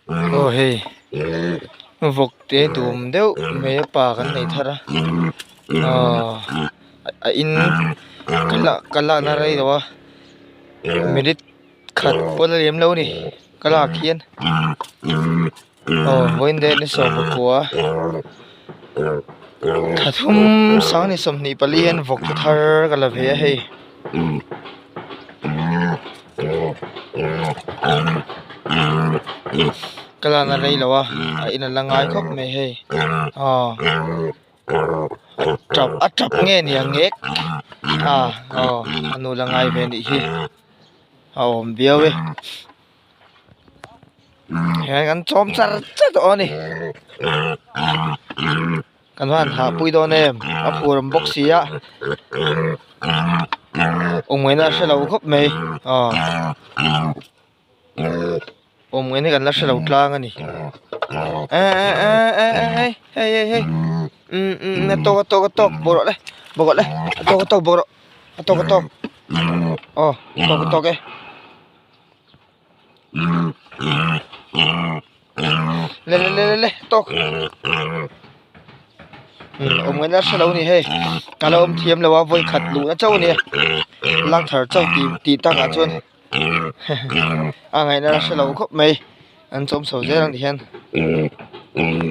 Aw hei vawk te dum deuh mai a pa kan nei thar a aw a in ka lakna rei lo a minute khat pawn a liam lo a ni ka lak hian aw vawiin deuh ni 19 thla thum sang ni 24 hian vawk te thar ka la ve a hei. Ka lana rei lo a a in a la ngai khawp mai hei aw tap a tap nge ni ang ngek a aw a nu la ngai ve anih hi a awm viau e hian kan chawm char char tawh a ni. Kan van hah pui dawn em a phur awm bawk si a awm ngaihna a hrelo khawp mai aw awm ngaihna kan la hrelo tlang a ni eh eh eh eh eh hei hei hei hei umm umm a tawk a tawk a tawk bawrh rawh le bawrh rawh le a tawk a tawk bawrh rawh a tawk a tawk aw a tawk a tawk e. Le le le le le tawk awm ngaihna hre lo a ni hei a la awm thiam lo a vawi khat luhna chauh a ni a lak thar chauh tih tih takah chuan a ngaihna hre lo khawp mai an chawm chho zel ang ti hian.